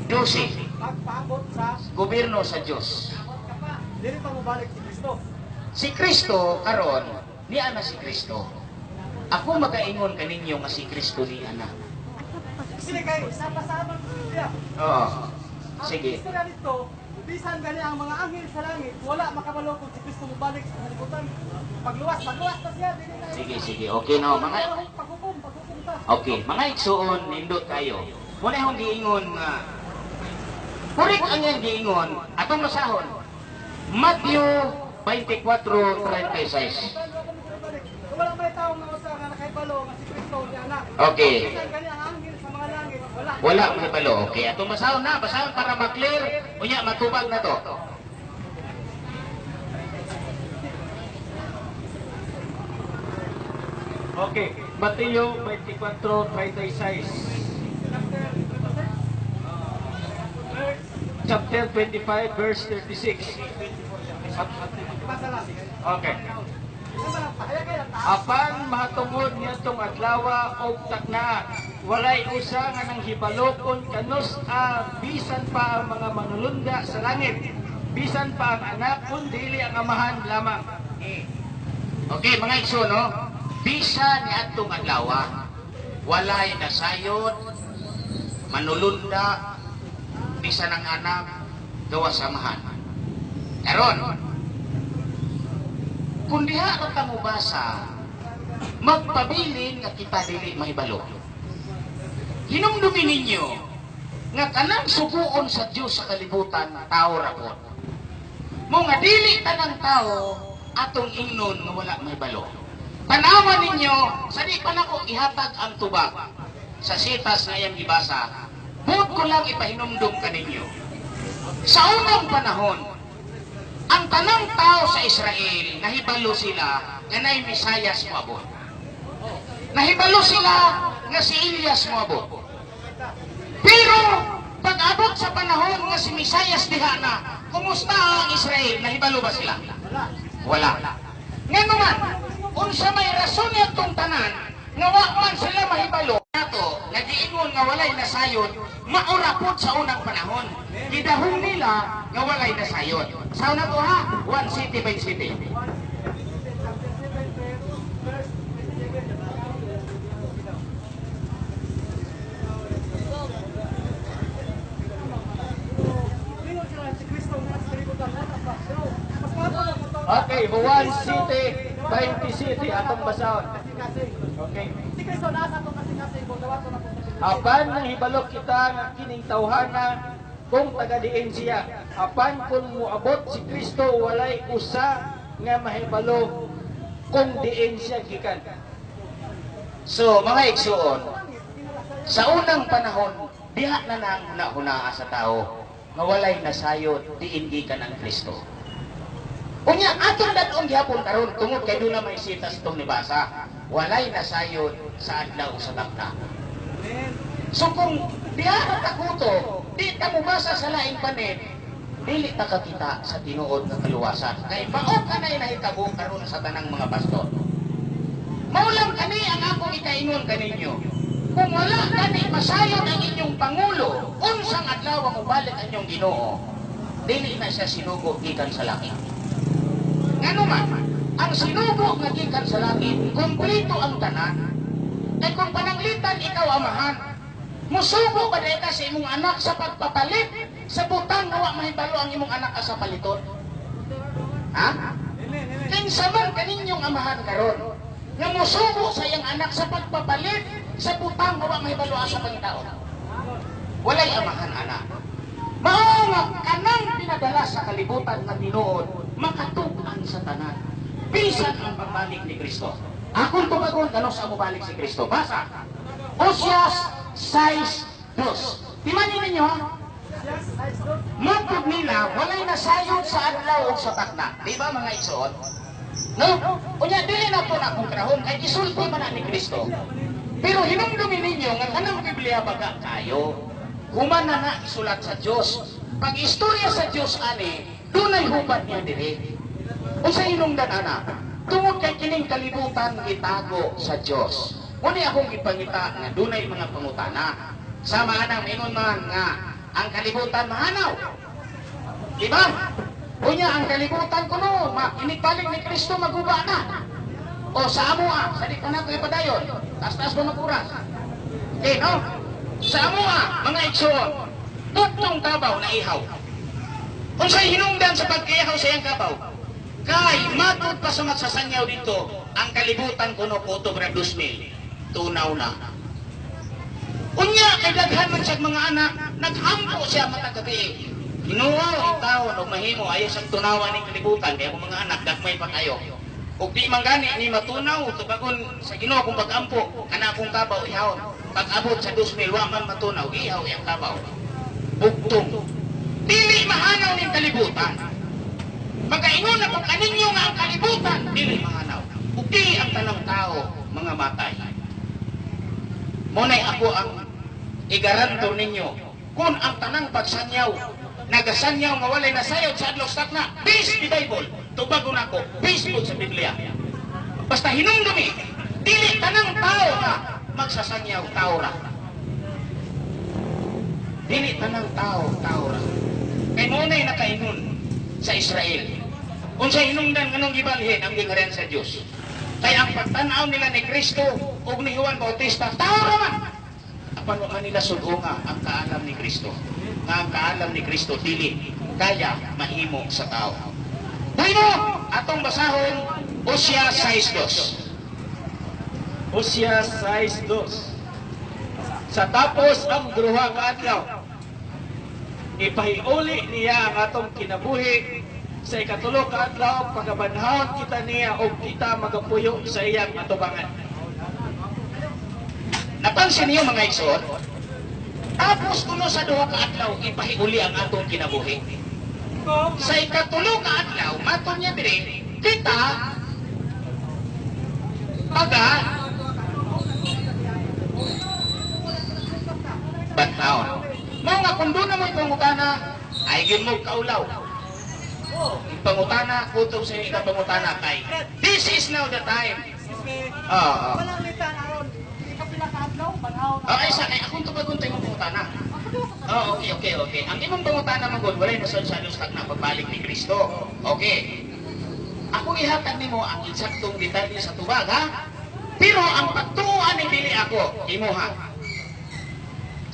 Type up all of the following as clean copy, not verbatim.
12. Pagpaabot sa Gobyerno sa Dios. Dili pa mobalik si Kristo. Si Kristo karon, niya na si Kristo. Ako magaingon kaninyo nga si Kristo niya na. Sige kay napasama sa Biblia. Oo. Ang Sige. istorya dito, bisan gani ang mga anghel sa langit, wala makabalo kung si Kristo mobalik sa kalibutan. Pagluwas, pagluwas pa siya, dili na. Sige, sige. Okay no, mga Paghukom, paghukom ta. Okay, mga igsuon, nindot kayo. Muna akong giingon nga Kurik ang iyang giingon atong basahon. Matthew 24:36. Wala may tao nga usa nga nakahibalo nga si Kristo niya na. Okay. Bisan gani ang anghel sa mga langit, wala. Wala mahibalo. Okay, atong basahon na, basahon para ma-clear. Unya matubag na to. Okay, Mateo 24:36. Chapter 25 verse 36. Basa lang. Okay. Isa lang, kaya kaya taas. Apan mahatungod niadtong adlawa og taknaa, walay usa nga nanghibalo kon kanus a bisan pa ang mga manulunda sa langit, bisan pa ang anak kun dili ang Amahan lamang. Okay, mga igsoon, no? Bisa ni atong adlaw, walay nasayod, manulunda, bisan ang anak, gawa samahan. Karon, kung diha ra ta mobasa, magpabilin nga kita dili mahibalo. Hinumdumi ninyo nga kanang suguon sa Dios sa kalibutan, tao ra pod. Mo nga dili tanang tao atong ingnon nga wala mahibalo. Tanawa ninyo, sa di pa nako ihatag ang tubag sa sitas nga iyang gibasa, buot ko lang ipahinumdum kaninyo. Sa unang panahon, ang tanang tao sa Israel, nahibalo sila nga nay Mesayas moabot. Nahibalo sila nga si Elias moabot. Pero pag-abot sa panahon nga si Mesayas diha na, kumusta ang Israel? Nahibalo ba sila? Wala. Ngano man, unsa may rason niadtong tanan nga wa man sila mahibalo nato nga giingon nga walay nasayod, maura pod sa unang panahon. Gidahong nila nga walay nasayod. Sa una to ha, one city by city. Chapter 7, verse 27. Ingon sila si Kristo nga sa kalibutan, wala pa. Pero mas maabot ang ito. Okay, Juan City, 20 City atong basahon. Kasing-kasing. Okay. Si Kristo nasa atong kasing-kasing kung dawato na po sa Pilipinas. Apan nang kita nga kining tawhana kung taga-diin siya. Apan kung moabot si Kristo, walay usa nga mahibalo kung diin siya gikan. So, mga igsuon, sa unang panahon, diha na nang huna-hunaa sa tao nga walay nasayod diin gikan ang Kristo. Unya atong dadong gihapon karon tungod kay duna may sitas itong nibasa, walay nasayod sa adlaw sa takna. So kung diha ra ta kuto, di ta mobasa sa laing panit, dili ta kakita sa tinuod nga kaluwasan. Kay mao kanay nahitabo karon sa tanang mga pastor. Mao lang kani ang akong ikaingon kaninyo. Kung wala gani masayod ang inyong pangulo, unsang adlaw ang mobalik ang inyong Ginoo, dili na siya sinugo gikan sa langit. Ngano man, ang sinugo nga gikan sa langit, kumpleto ang tanan. Kay kung pananglitan ikaw amahan, musugo ba ka sa imong anak sa pagpapalit sa butang nga wa mahibalo ang imong anak asa paliton? Ha? Kinsa man kaninyong amahan karon nga musugo sa iyang anak sa pagpapalit sa butang nga wa mahibalo asa pangitaon? Walay amahan anak. Mao nga kanang pinadala sa kalibutan nga tinuod makatug-an sa tanan. Bisan ang pagbalik ni Kristo. Akong tubagon kanus ang mobalik si Kristo. Basa. Osias 6:2. Timanin ninyo ha. Matod nila, walay nasayod sa adlaw o sa takna. Di ba mga igsoon? No? Unya, dili na po na akong krahon, kay isulti man na ni Kristo. Pero hinumdumi ninyo nga kanang Biblia baga kayo. Human na na isulat sa Dios. Pag istorya sa Dios ani, dunay hubad niya diri. Unsa hinungdan ana? Tungod kay kining kalibutan gitago sa Dios. Muni akong gipangita nga dunay mga pangutana. Sama anang ingon man nga Ang kalibutan mahanaw. Diba? Unya, ang kalibutan kuno, inigbalik ni Kristo, maguba na. O sa amoa, sa di pa nato ipadayon. Taas-taas ba mag-oras? Okay, no? Sa amoa, mga igsoon, bugtong kabaw na ihaw. Unsay hinungdan sa pagkihaw sa iyang kabaw? Kay matud pa sa magsasanyaw dito, ang kalibutan kuno kutob ra 2000. Tunaw na. Unya kay daghan man siyang mga anak, naghampo siya matag gabi. Ginoo, intawon og mahimo ayo sa tunawan ning kalibutan kay akong mga anak gagmay pa kayo. Ug di man gani ni matunaw, tubagon sa Ginoo akong pag-ampo, kana akong kabaw ihawon. Pag-abot sa 2000 wa man matunaw, ihaw iyang kabaw. Bugtong. Dili mahanaw ning kalibutan. Magaingon ako kaninyo nga ang kalibutan dili mahanaw. Ug dili ang tanang tao mga matay. Muna'y ako ang igaranto ninyo kung ang tanang pagsanyaw nagasanyaw nga walay nasayod sa adlaw sa takna, based the Bible, tubagon ako, based po sa Biblia. Basta hinumdumi, dili tanang tao nga magsasanyaw tao ra. Dili tanang tao tao ra. Kay mo na'y nakaingon sa Israel. Unsay hinungdan nganong gibalhin ang gingharian sa Dios? Kay ang pagtan-aw nila ni Kristo ug ni Juan Bautista, tao ra man. Apan wa man nila sud-unga ang kaalam ni Kristo. Nga ang kaalam ni Kristo dili kaya mahimo sa tao. Bueno, atong basahon Osea 6:2. Hosea 6:2. Sa tapos ang duha ka adlaw, ipahiuli niya ang atong kinabuhi. Sa ikatulo ka adlaw, pagabanhawon kita niya ug kita magapuyo sa iyang atubangan. Napansin niyo, mga igsoon? Tapos kuno sa duha ka adlaw, ipahiuli ang atong kinabuhi. Sa ikatulo ka adlaw, matod niya diri, kita paga banhaon. Mao nga kung doon na mo'y pangutana, ay gyud mo kaulaw. Pangutana, kutob sa iyong pangutana kay this is now the time. Excuse me. Oo. Walang litan aron. Ikapila ka adlaw, banhaw na. Oh, ay sa kay akong tubagon tayo mong pangutana. Oh, okay. Ang imong pangutana man gud, walay nasod sa adlaw sa takna pagbalik ni Kristo. Okay. Ako ihatag nimo ang eksaktong detalye sa tubag, ha? Pero ang pagtuoan ni dili ako, imuha.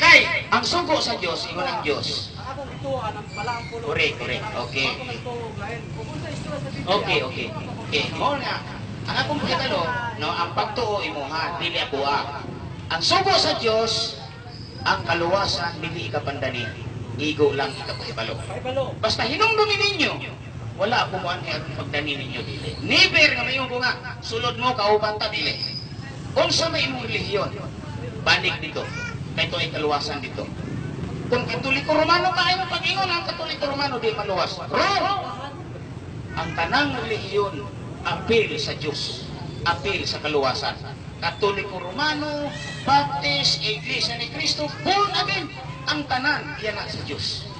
Kay ang sugo sa Dios, ingon ang Dios. Ang akong gituan ang balaang pulong. Correct, correct. Okay. Ako nagtuo lain. Kung unsa istorya sa Biblia. Okay. Mao na. Ang akong pakitalo, no, ang pagtuo imuha, dili ako ah. Ang sugo sa Dios, ang kaluwasan dili ikapandani, igo lang ikapahibalo. Pahibalo. Basta hinumdumi ninyo, wala ako mo anhi aron pagdani ninyo dili. Never nga mayon ko nga sulod mo kauban ta dili. Unsa may imong relihiyon, balik dito. Kay ay kaluwasan dito. Kung Katoliko Romano ka, ay mo pag-ingon ang Katoliko Romano di maluwas. Wrong! Ang tanang relihiyon apil sa Diyos, apil sa kaluwasan. Katoliko Romano, Baptist, Iglesia ni Cristo, born again, ang tanan iyan na sa Diyos.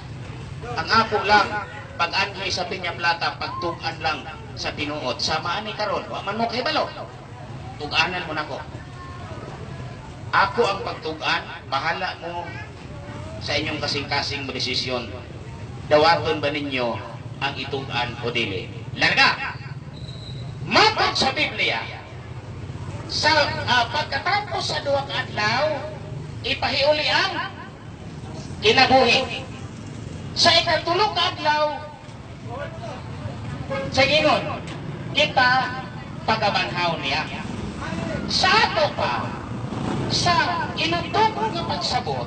Ang ako lang, pag-anhi sa Piña Plata, pagtugan lang sa tinuod. Sama ani karon, wa man mo kahibalo. Tug-anan mo nako. Ako ang pagtugan, bahala mo sa inyong kasing-kasing mo desisyon. Dawaton ba ninyo ang itugan o dili? Larga! Matod sa Biblia, sa pagkatapos sa duha ka adlaw, ipahiuli ang kinabuhi. Sa ikatulo ka adlaw, sa ingon, kita pagabanhaw niya. Sa ato pa, sa inutubo nga pagsabot,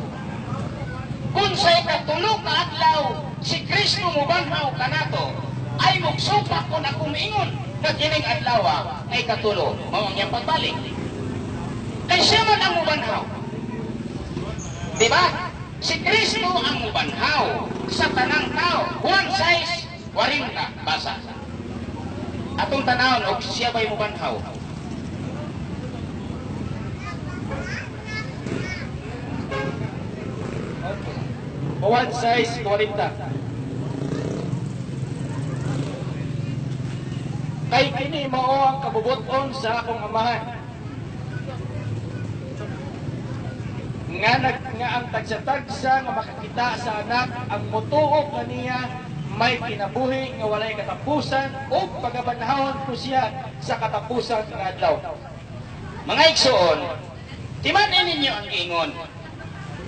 kung sa ikatulo ka adlaw si Kristo mubanhaw kanato, ay mugsupak kon ako miingon nga kining adlaw ay ikatulo, mao ang iyang pagbalik. Kay siya man ang mubanhaw. Diba? Si Kristo ang mubanhaw sa tanang tao. Juan 6:40, basa. Atong tanawon og siya ba'y mubanhaw? Juan 6:40. Kay kini mao ang kabubut-on sa akong amahan, Nga ang tagsa-tagsa nga makakita sa Anak ang motuo kaniya may kinabuhi nga walay katapusan, ug pagabanhawon ko siya sa katapusan nga adlaw. Mga igsuon, timan ninyo ang giingon.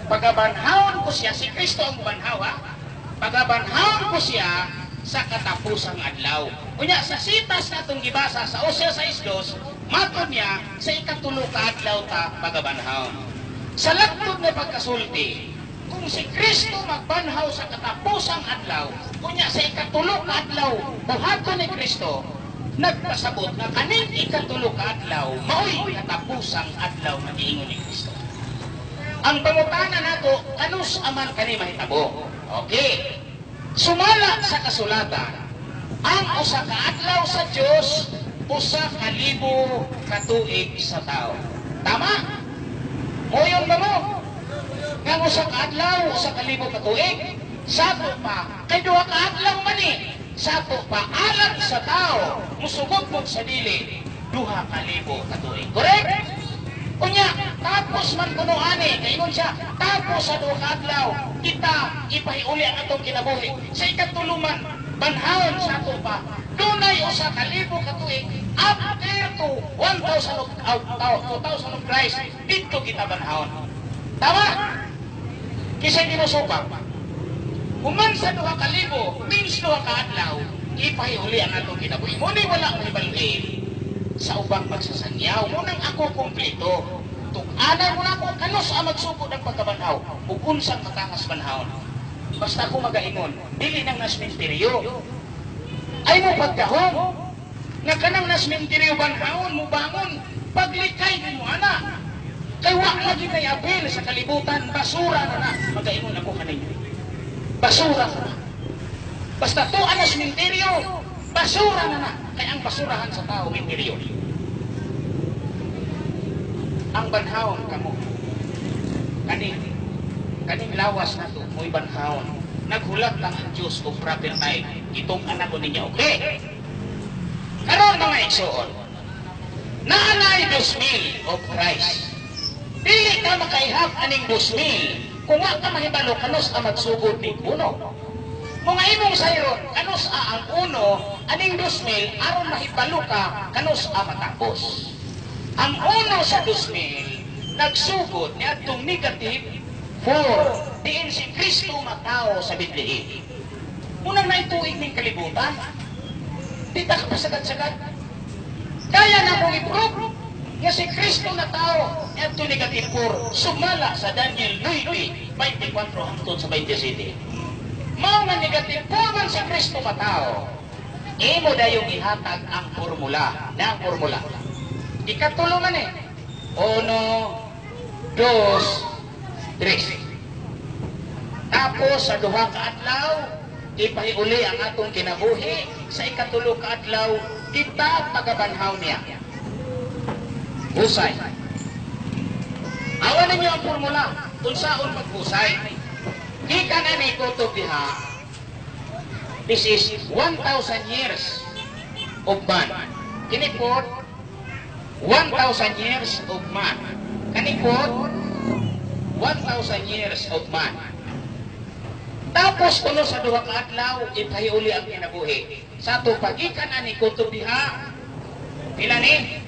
Pagabanhawon ko siya, si Kristo ang banhaw ha. Pagabanhawon ko siya sa katapusang adlaw. Unya sa sitas natong gibasa sa Osea 6:2, matod niya sa ikatulo ka adlaw ta pagabanhawon. Sa lagtod na pagkasulti, kung si Kristo magbanhaw sa katapusang adlaw, unya sa ikatulo ka adlaw buhaton ni Kristo, nagpasabot nga kaning ikatulo ka adlaw maoy katapusang adlaw nga giingon ni Kristo. Ang pangutana nato, kanus aman kani mahitabo? Okay. Sumala sa kasulatan, ang usa ka adlaw sa Dios 1,000 ka tuig sa tao. Tama? Moyon ba mo? Nga ang usa ka adlaw, 1,000 ka tuig, sa ato pa, kay duha ka adlaw man eh. Sa ato pa, alang sa tao, musugot mo sa dili, 2,000 ka tuig. Correct? Unya, tapos man kuno ani, kaingon siya, tapos sa duha ka adlaw, kita ipahiuli ang atong kinabuhi. Sa ikatulo man, banhawon sa ato pa, dunay 1,000 ka tuig, after to 1,000 of, 2,000 of Christ, dito kita banhawon. Tama? Kisa hindi mo supak. Human sa 2,000, means duha ka adlaw, ipahiuli ang atong kinabuhi. Muni wala mahibaluin sa ubang magsasangyaw. Munang ako kumpleto. Tug-anan mo na ako, kanus ang magsugod ang pagkabanhaw, ug unsang katangas banhawon. Basta ako magaingon, dili nang nasminteryo. Ay mo pagkahom, nga kanang nasminteryo banhawon, mo bangon, paglikay mo ana. Kay wa lagi nay apil sa kalibutan, basura na na. Magaingon ako kaninyo. Basura na na. Basta tuan na sementeryo, basura na na. Kay ang basurahan sa tao, menteryo. Ang banhawon kamo. Kaning lawas na to, mo'y banhawon. Naghulat lang ang Diyos og proper time. Itong anak ko ninyo. Okay? Karon, mga igsoon, naanay 2,000 of Christ. Dili ka makaihap aning 2,000 kung wa ka mahibalo kanus ang magsugod ning uno. Mga imong sayron, kanus a ang uno aning 2,000 aron mahibalo ka kanus a matapos. Ang uno sa 2,000 nagsugod ni adtong negative 4 diin si Kristo matao sa Bethlehem. Unang naituig ning kalibutan, di ta kapasagad-sagad. Kaya na mong i-prove nga si Kristo na tao niadto negative 4 sumala sa Daniel 9:24 hangtod sa 27. Mao nga negative 4 man si Kristo matao. Imo dayong ihatag ang formula. Na ang formula. Ikatulo man eh. Uno, dos, tres. Tapos sa duha ka adlaw, ipahiuli ang atong kinabuhi. Sa ikatulo ka adlaw, kita pagabanhaw niya. Husay. Awa ninyo ang formula unsaon paghusay. Gikan ani kutob diha, this is 1,000 years of man. Kini po, 1,000 years of man. Kani po, 1,000 years of man. Tapos kuno sa duha ka adlaw, ipahiuli ang kinabuhi. Sa ato pagikan ani kutob diha, pila ni?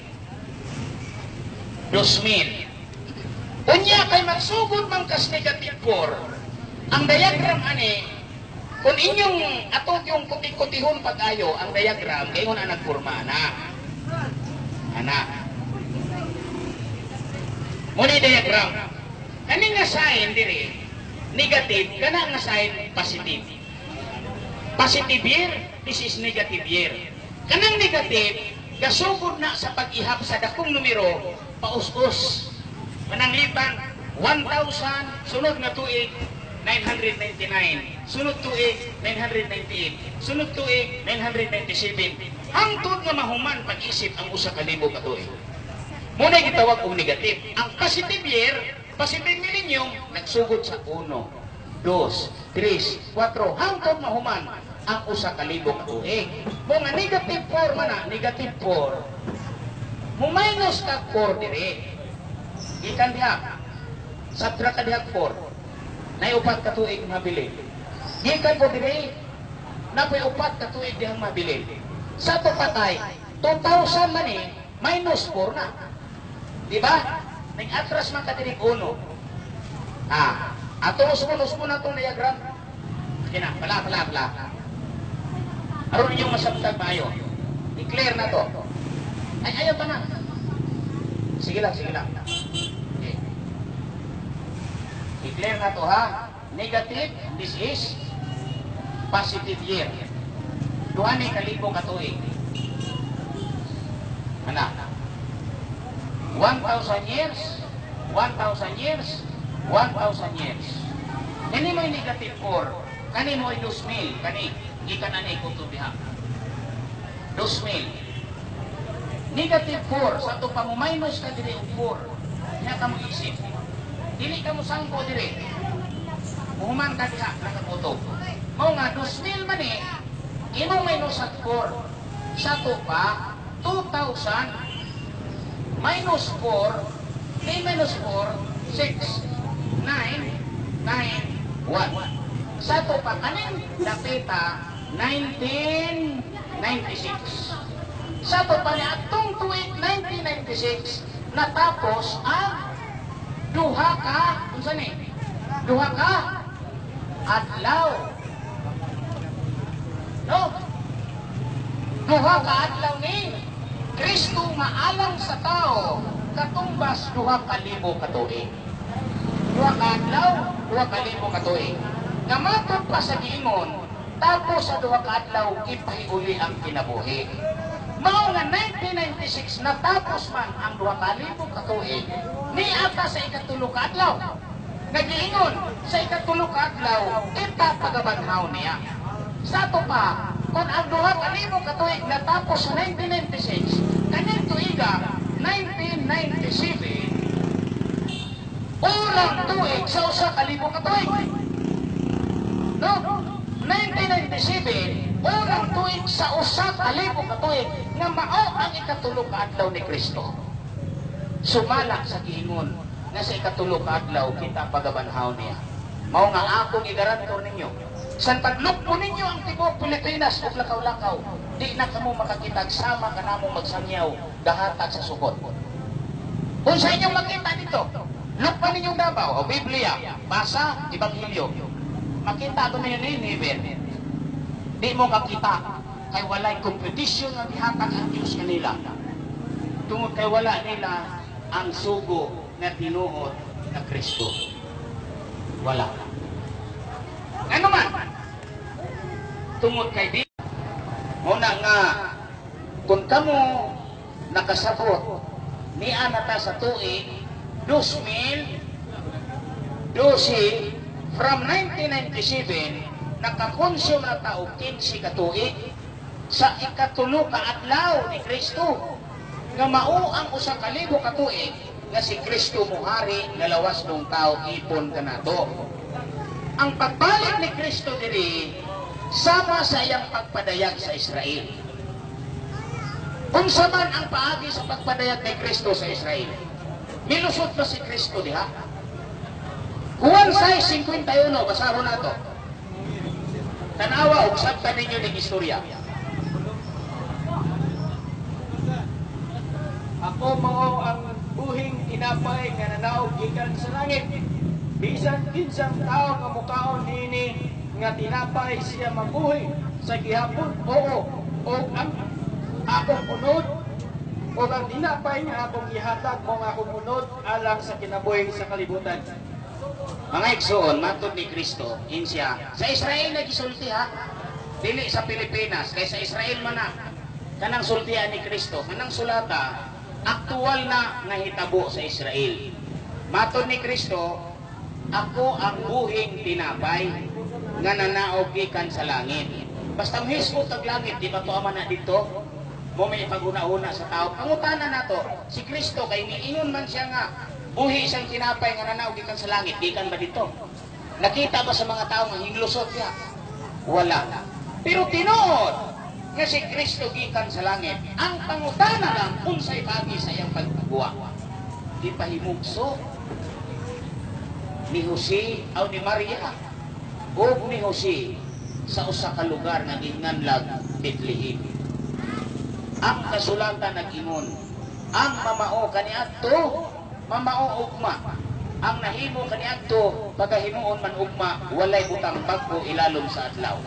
2,000. Unya kay magsugod man kas negative 4. Ang diagram ani, kung inyong atog yung kuti-kutihon pag-ayo, ang diagram, gayon ang nagporma ana. Ana. Muna diagram. Kani nga sign diri, negative, kana nga sign positive. Positive year, this is negative year. Kanang negative, gasugod na sa pag-ihap sa dakong numero, paus-us. Mananglitan, 1,000, sunod nga tuig, 999. Sunod tuig, 998. Sunod tuig, 997. Hangtod nga mahuman pag-isip ang 1,000 ka tuig. Muna gitawag og negative. Ang positive year, positive millennium, nagsugod sa 1, 2, 3, 4, hangtod mahuman ang 1,000 ka tuig. Mo nga negative 4 man na, negative 4, mo minus ka 4 dire. Gikan diha. Subtract ka dihag 4. Nay 4 ka tuig mabilin. Gikan po diri, napoy 4 ka tuig dihang mabilin. Sa to patay, 2,000 man eh, minus 4 na. Di ba? Nag-atras man ka diri 1. Ah, ato usbon-usbon na itong diagram. Kina, pala, pala, pala. Aron ninyong masabtag maayo. I-clear na to. Ay, ayaw pa na. Sige lang, sige lang. Okay. I-clear na to, ha? Negative, this is positive year. Duha ni kalibo ka tuig. Ana. 1,000 years, 1,000 years, 1,000 years. Kani mo'y negative 4, kani mo'y 2,000, kani, gikan ani kutob diha. 2,000. Negative 4, sa to pa mo minus ka diri og 4. Nya ka mo isip. Dili ka mo sangko diri. Muhuman ka diha nakakutob. Mao nga 2,000 man eh, imong minus at 4. Sa to pa 2,000 minus 4, 3 minus 4, 6, 9, 9, 1. Sa to pa kaning dapita 1996. Sa to pa ni atong tuig 1996 natapos ang duha ka unsa ni? Duha ka adlaw. No? Duha ka adlaw ni Kristo nga alang sa tao katumbas 2,000 ka tuig. 2 ka adlaw, 2,000 ka tuig. Nga matod pa sa giingon, tapos sa 2 ka adlaw gipahiuli ang kinabuhi. Mao nga 1996 natapos man ang 2,000 ka tuig, niata sa ikatulo ka adlaw. Nagiingon sa ikatulo ka adlaw, ipapagabanhaw niya. Sa ato pa, kung ang 2,000 ka tuig natapos sa 1996, kaning tuiga 1997, unang tuig sa 1,000 ka tuig. No? 1997, unang tuig sa 1,000 ka tuig nga mao ang ikatulo ka adlaw ni Kristo. Sumala sa giingon nga sa ikatulo ka adlaw kita pagabanhaw niya. Mao nga akong igarantor ninyo. San paglukpo ninyo ang tibuok Pilipinas ug lakaw-lakaw, di na kamo makakitag sama kanamo magsangyaw gahatag sa sukot. Kung sa inyong makita dito, lukpan ninyong Davao, o Biblia, basa, Ebanghelyo. Makita ko ninyo ni never. Di mo kakita kay walay competition nga gihatag ang Diyos kanila. Tungod kay wala nila ang sugo nga tinuod na Kristo. Wala. Ano man? Tungod kay di muna nga kung kamo nakasabot niya na ta sa tuig 2012, from 1997 nakakonsume na ta og 15 ka tuig sa ikatulo ka adlaw ni Kristo nga mao ang 1,000 ka tuig nga si Kristo muhari nga lawas nung tao ipon kanato. Ang pagbalik ni Kristo diri sama sa iyang pagpadayag sa Israel. Unsa man ang paagi sa pagpadayag ni Kristo sa Israel? Milusot ba si Kristo diha? Juan 6:51, basahon nato. Tanawa ug sabtan ninyo ning istorya. Ako mao ang buhing tinapay nga nanaog gikan sa langit. Bisan kinsang tao nga mukaon niini nga tinapay, siya mabuhi sa gihapon. Oo, og ang akong unod og ang tinapay nga akong gihatag mao ang akong unod alang sa kinabuhi sa kalibutan. Mga igsoon, matod ni Kristo, insiya, sa Israel nagisulti ha, dili sa Pilipinas, kay sa Israel man na, kanang sultian ni Kristo, kanang sulata, aktual na nga hitabo sa Israel. Matod ni Kristo, "Ako ang buhing tinapay nga nanaog gikan sa langit." Basta mismo tag langit, di ba to ama na dito? Mo may paguna-una sa tao. Pangutana nato, si Kristo kay niingon man siya nga buhi isang tinapay nga nanaog gikan sa langit, gikan ba dito? Nakita ba sa mga tao nga hinglusot siya? Wala. Pero tinuod nga si Kristo gikan sa langit. Ang pangutana lang unsay bagi sa iyang pagbuwa. Di pahimugso. Ni Jose aw ni Maria ug ni Jose sa usa ka lugar nga ginganlag Bethlehem. Ang kasulatan nag-ingon, ang mamao kaniadto, mamao ugma. Ang nahimo kaniadto, pagahimuon man ugma, walay butang bag-o ilalom sa adlaw.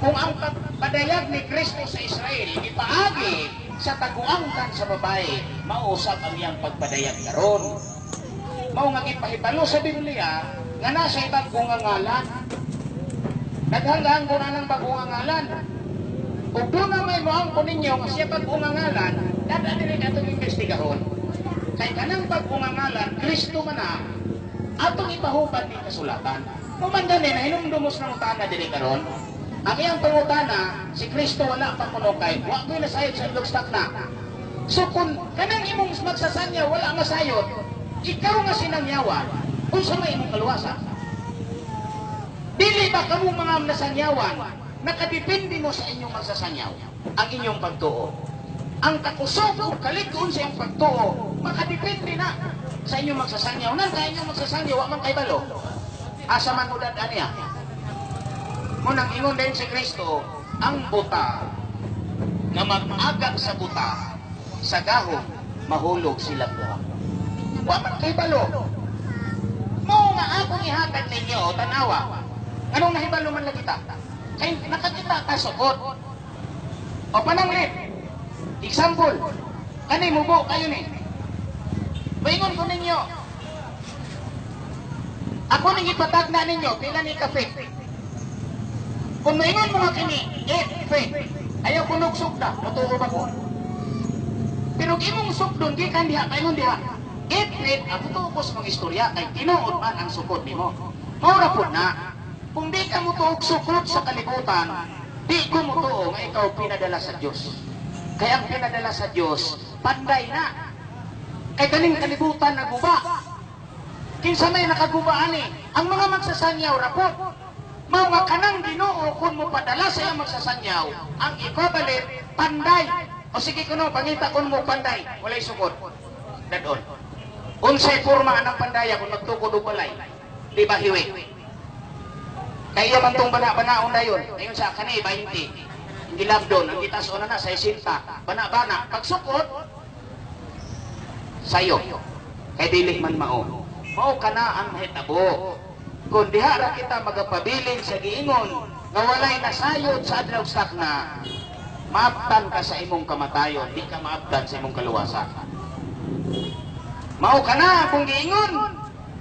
Kung ang pagpadayag ni Kristo sa Israel ipaagi sa taguangkan sa babae, mausap ang iyang pagpadayag karon. Mao nga gipahibalo sa Biblia nga nasa ibang ngalan. Naghanggang ko na ng bagong ngalan. Kung doon na may moangko ninyo nga siya bagong ngalan, dada dili atong imbestigahon. Kay kanang bagong ngalan, Kristo man na, atong ipahupad ni kasulatan. Kung gani na hinumdumos ng utana dili karon, ang iyang pangutana, si Kristo wala pa kuno kay wa ko'y nasayod sa adlaw na. So kung kanang imong magsasanya wala nga sayod, ikaw nga sinangyawan, unsa may imong kaluwasan? Dili ba kamo mga nasangyawan, nakadepende mo sa inyong magsasanyaw, ang inyong pagtuo? Ang kakusog o kalig-on sa iyong pagtuo, makadepende na sa inyong magsasanyaw. Nan kay inyong magsasanyaw, wa man kay balo. Asa man mo dad niya? Munang ingon din si Kristo, ang buta nga mag-agak sa buta, sa gahom, mahulog sila duha. Wa man kay balo. Mao nga akong ihatag ninyo, tanawa. Anong nahibalo man lagi ta? Kay nakakita ta sukot. O pananglit. Example, kani mubo kayo ni. Paingon ko ninyo. Ako ning ipatagna ninyo, pila ni ka feet? Kung maingon mo nga kini, 8 feet. Ayaw ko sugda, mutuo ba ko? Pero imong sugdon, gikan diha, paingon diha. 8 feet, ako tuo ko sa mga istorya, kay tinuod man ang sukod nimo. Mao ra pud na. Kung di ka mutuog sukod sa kalibutan, di ko mutuo nga ikaw pinadala sa Dios. Kaya ang pinadala sa Dios, panday na. Kay kaning kalibutan naguba. Kinsa may nakaguba ani? Ang mga magsasanyaw rapot. Mao nga kanang Ginoo kung mo padala sa iyang magsasanyaw, ang equivalent panday. O sige kuno, pangita kun mo panday, walay sukod. Dadon. Unsay porma anang pandaya kung magtukod og balay? Di ba hiwi? Kaya man tong bana-banaon dayon. Ayon sa kani 20. Ang gilabdon, ang gitason na na 60. Bana-bana, pagsukod sayo. Kay dili man mao. Mao kana ang mahitabo. Kung diha ra kita magapabilin sa giingon nga walay nasayod sa adlaw sakna, maabtan ka sa imong kamatayon, di ka maabtan sa imong kaluwasan. Mao kana kung giingon,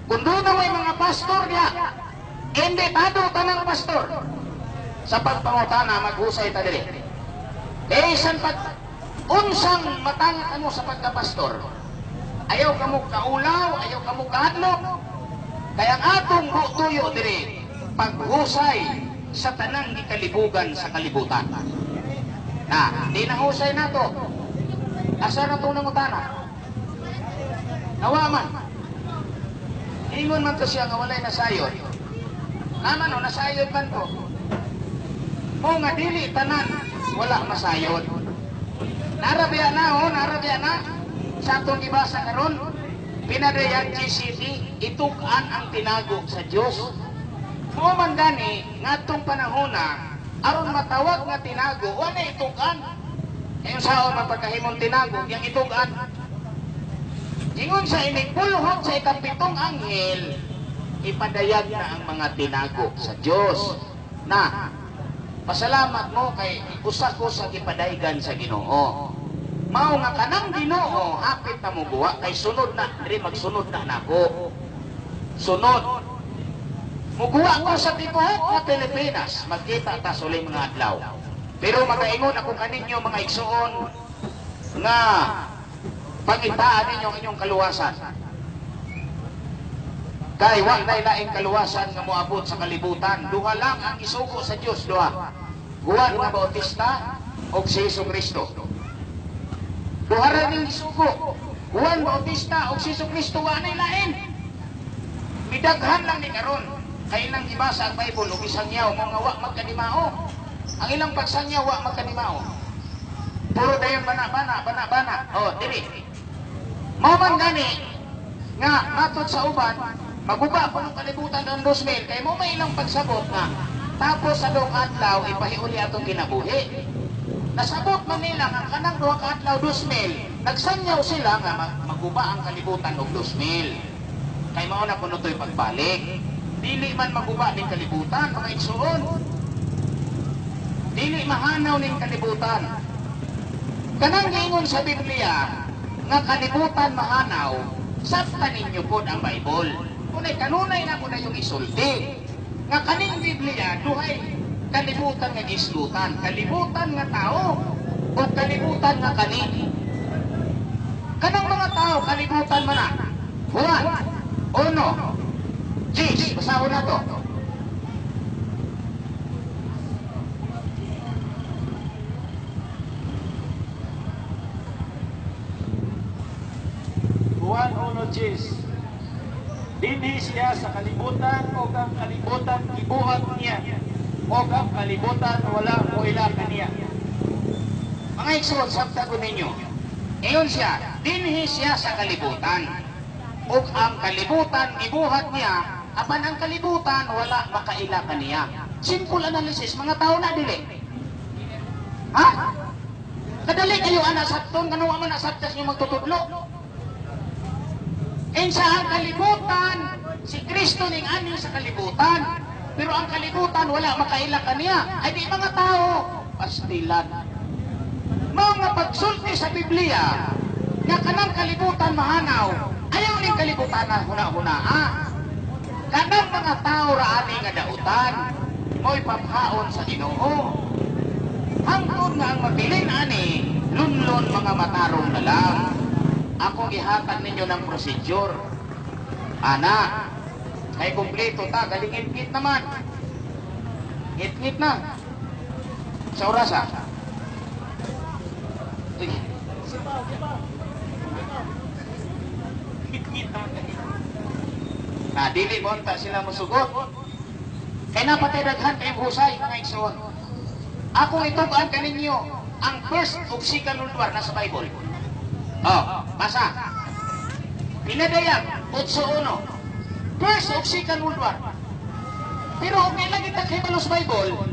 kung doon na may mga pastor diha, hindi tado tanang pastor. Sa pagpangutana, maghusay ta diri. Kay san pag unsang matanga kamo sa pagkapastor? Ayaw kamo kaulaw, ayaw kamo kahadlok. Kaya ang atong tuyo diri, paghusay sa tanang gikalibugan sa kalibutan. Na, di na husay nato. Asa na itong nangutana? Nawaman. Ingon man to siya nga walay nasayod. Naman o, nasayod man to. Mo nga dili tanan, wala masayod. Narabya na o, narabya na. Sa atong gibasa karon, pinadayag GCT, itug-an ang tinago sa Dios. Mo man gani, ngadtong panahona, aron matawag nga tinago, wala itug-an. Ngayon saon man pagkahimong tinago, yang itug-an. Ingon sa inig pulhot sa ikapitong anghel, ipadayag na ang mga tinago sa Dios. Na, pasalamat mo kay usa ko sa gipadaygan sa Ginoo. Mao nga kanang Ginoo hapit na mo guwa kay sunod na diri, magsunod na nako. Sunod. Muguwa ko sa tibuok nga Pilipinas, magkita ta suli mga adlaw. Pero magaingon ako kaninyo mga igsuon nga pangitaan ninyo ang inyong kaluwasan. Kay wa nay laing kaluwasan nga moabot sa kalibutan. Duha lang ang isugo sa Dios, duha. Juan nga Bautista ug si Hesus Kristo. Duha ra ning isugo. Juan Bautista ug si Hesus Kristo, wa nay lain. Midaghan lang ni karon. Kay ilang gibasa ang Bible ug isangyaw mo nga wa magkadimao. Ang ilang pagsangyaw wa magkadimao. Puro dayon bana-bana, bana-bana. Oh, dili. Mao man gani nga matod sa uban, Maguba po ng kalibutan ng 2000, kay mo may ilang pagsabot nga tapos sa duha ka adlaw ipahiuli atong kinabuhi. Nasabot man nila nga kanang duha ka adlaw 2000, nagsanyaw sila nga maguba ang kalibutan og 2000. Kay mao na kuno to'y pagbalik. Dili man maguba ning kalibutan, mga igsuon. Dili mahanaw ning kalibutan. Kanang giingon sa Biblia nga kalibutan mahanaw, sabta ninyo pod ang Bible. Kunay kanunay na ko na yung isulti. Nga kaning Biblia duhay kalibutan nga gislutan, kalibutan nga tao o kalibutan nga kani. Kanang mga tao kalibutan man na. Juan 1:10, basahon na to. Juan 1:10. Dinhi siya sa kalibutan og ang kalibutan gibuhat niya, og ang kalibutan wala moila kaniya. Mga igsoon, sabta ko ninyo. Ingon siya, dinhi siya sa kalibutan ug ang kalibutan gibuhat niya, apan ang kalibutan wala makaila kaniya. Simple analysis, mga tao na dili. Ha? Kadali kayo ana sabton, kanu man nasabtas niyo magtutudlo. Insa ang kalibutan, si Kristo ning ani sa kalibutan, pero ang kalibutan wala makaila kaniya. Ay di mga tao, pastilan. Mga pagsulti sa Biblia nga kanang kalibutan mahanaw, ayaw ning kalibutan na huna-hunaa. Kanang mga tao ra ani nga dautan, mo'y paphaon sa Ginoo. Hangtod nga ang mabilin ani, lunlon mga matarong na lang. Ako gihatag ninyo ng procedure. Ana, kay kumpleto ta, galing ngit-ngit naman. Ngit-ngit na. Sa oras ah. Uy. Ngit-ngit naman. Na, dili mo unta sila musugot. Kay napatay daghan kayong husay, mga igsoon. Akong itug-an kaninyo ang first ug second World War nasa Bible. Oh, basa. Pinadayag 8:1. First ug second World War. Pero okay lang kita kay sa Bible.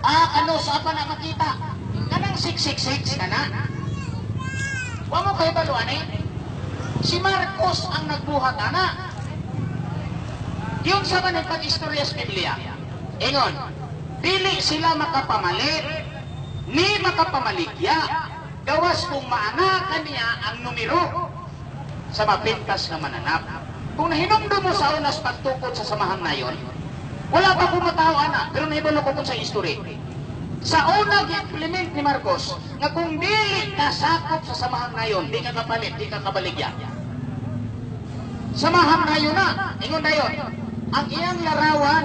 Ah, kano sa pa na makita? Kanang 666 kana. Wa mo kahibalo ani? Si Marcos ang nagbuhat ana. Yun sa man pag-istorya sa Biblia. Ingon, dili sila makapamalit ni makapamaligya gawas kung maana kaniya ang numero sa mapintas nga mananap. Kung nahinumdum mo sa unas pagtukod sa samahang nayon, wala pa ko matao ana, pero nahibalo ko kung sa history. Sa una gi-implement ni Marcos nga kung dili ka sakop sa samahang nayon, di ka kapalit, di ka kabaligya. Samahang nayon na, ingon dayon, ang iyang larawan,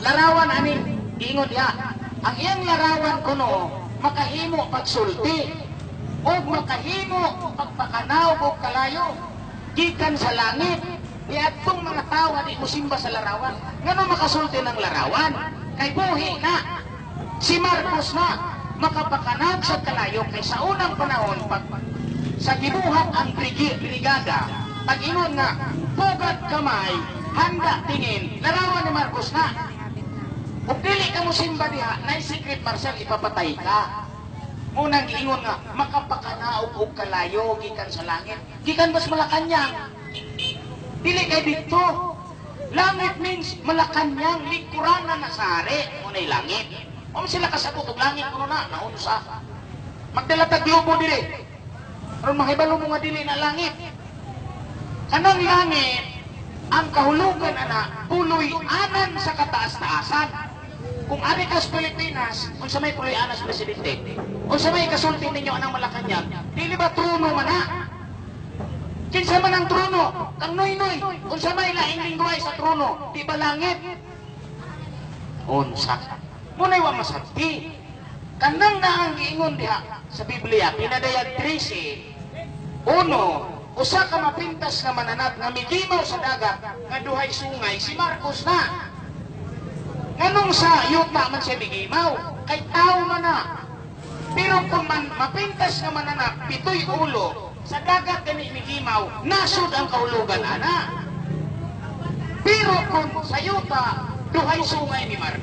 larawan ani, ingon diha, ang iyang larawan kuno makahimo pagsulti o makahimo pagpakanaw o kalayo gikan sa langit. Niadtong mga tao nga di mosimba sa larawan, ngano makasulti ng larawan? Kay buhi na si Marcos na makapakanag sa kalayo. Kay sa unang panahon pag sa gibuhat ang brigada, pag ingon nga pugad kamay, handa tingin, larawan ni Marcos na. Kung dili ka mo simba diha, nay secret martial, ipapatay ka. Munang giingon nga makapakanaog og kalayo gikan sa langit, gikan bas Malacañang. Dili kay didto. Langit means Malacañang, lingkuranan na sa hari, munay langit. Wa man sila kasabot og langit kuno na, naunsa. Magdala tag globo dire. Aron mahibalo mo nga dili na langit. Kanang langit, ang kahulugan ana, puloy-anan sa kataas-taasan. Kung ari ka sa Pilipinas, unsa may puloy-anan sa presidente? Unsa may kasulti ninyo anang Malacañang? Dili ba trono man na? Kinsa man ang trono? Kang Noynoy, unsa may laing lingwahe sa trono? Di ba langit? Unsa? Munay wa masabti. Kanang naang giingon diha sa Biblia, pinadayag 13:1, usa ka mapintas nga mananap nga migimaw sa dagat nga duhay sungay, si Marcos na. Nganong sa yuta man siya migimaw, kay tao man na. Pero kung man mapintas nga mananap, pitoy ulo, sa dagat gani migimaw, nasod ang kahulugan ana. Pero kung sa yuta, duhay sungay ni Marcos.